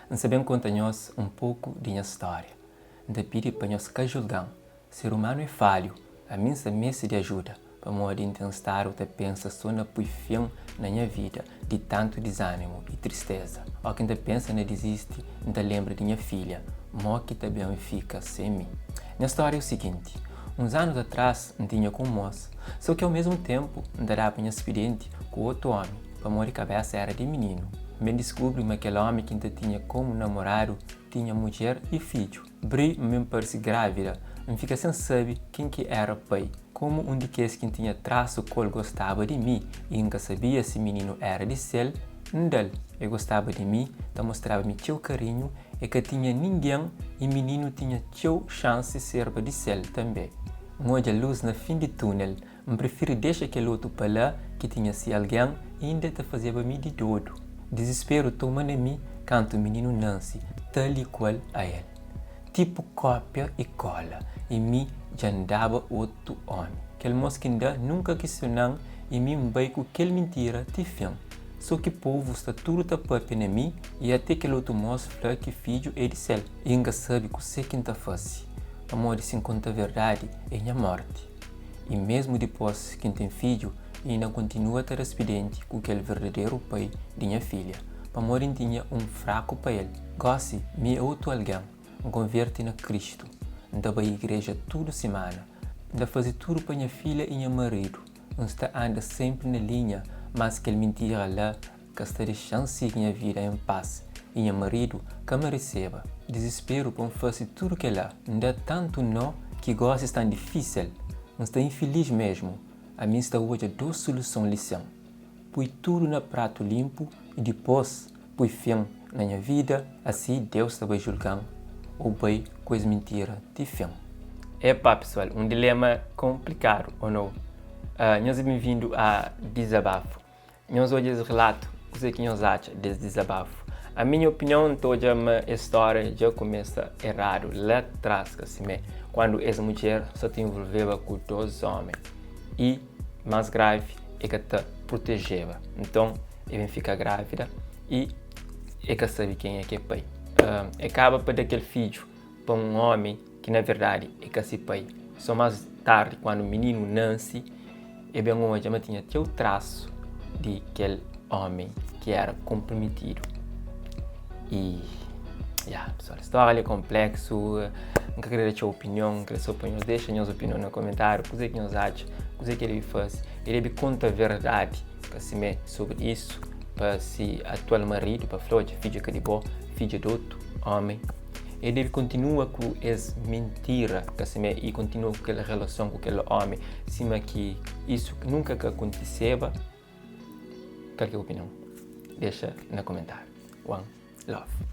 N sa ben konta nhos un poku di nha stória. N ta pidi pa nhos ka julga-m. Ser umanu é falhu. Ami N sa meste di ajuda, pamodi N ten stadu ta pensa so na pui fin na nha vida di tantu dizanimu i tristeza. Ó ki N ta pensa na dizisti, N ta lenbra di nha filha, mo ki ta ben fika sen mi. Nha stória é u siginti, uns anus atrás N tinha ku un mos, so ki au mesmu tenpu N ta daba nha spidenti ku otu omi. Pamodi kabesa era di mininu. N ben diskubri ma kel omi ki N ta tinha komu namoradu tinha mudjer i fidju. Bri N ben parse grávida. N fika sen sabe ken ki era pai. Komu un di kes ki N tinha trasu ku el gostaba di mi i N ka sabia si mininu era di sel, N da-l. E gostaba di mi, ta mostraba mi txeu karinhu, e ka tinha ningen i mininu tinha txeu xansi serba di sel tanbe. N odja lus na fin di túnel. N prifiri dexa kel otu pa la ki tinha si algen inda ta fazeba mi di dodu. Dizisperu toma na mi kantu mininu nansi tal i kual a el. Tipu kópia i kola i mi dja N daba otu omi. Kel mos ki N da nunka kisiona-m i mi N bai ku kel mintira ti fin. So ki povu sta tudu ta papia na mi i ate kel otu mos fla ki fidju é di sel. I N ka sabe kusé ki N ta fase pamodi si N konta verdadi é nha morti. I mésmu dipôs ki N ten fidju, inda N kontinua ta da spidenti ku kel verdaderu pai di nha filha, pamodi N tinha un fraku pa el. Gósi, mi é otu algen, N konverte na Kristu, N ta bai igreja tudu simana, N ta faze tudu pa nha filha i nha maridu, N sta anda sénpri na linha, más kel mintira la ka sta dexa-m sigi nha vida en pas i nha maridu ka mereseba dizisperu pa N fase tudu kel-la. N da tantu no ki gosi sta-m difísil. N sta infilis mesmu. Ami N sta odja dos suluson li sin, pui tudu na pratu linpu i dipôs pui fin na nha vida, asi Deus ta bai julga-m ô bai ku es mintira ti fin. Epá pesoal, un dilema konplikadu, ô nou? Nhos é ben-vindu a Dizabafu. Nhos odja es relatu, kuzê ki nhos atxa des dizabafu? A minha opinion, N ta odja ma es stória dja kumesa eradu la tras, ka simé, kuandu es mudjer sa ta involveba ku dos omi i, más gravi, e ka ta protejeba. Nton, e ben fika grávida i e ka sabe kenha ki é pai. E kaba pa da kel fidju pa un omi ki na verdadi é ka si pai. Só más tardi, kuandu mininu nanse, e ben odja ma tinha txeu trasu di kel omi ki era konprometidu. I, ya, pesoal, stória li é konpleksu, N ka kre da txeu opinion, N kre só pa nhos dexa nhos opinion na komentáriu, kuzê ki nhos atxa, kuzê ki el debe fase. El debe konta verdadi, ka simé, sobri isu pa si atual maridu, pa fla, odja, fidju é ka di bo, fidju é di otu omi. El debe kontinua ku es mintira, ka simé, i kontinua ku kel relason ku kel ómi sima ki isu nunka ka kontiseba. Kal ki é bu opinion? Dexa na komentáriu. One love.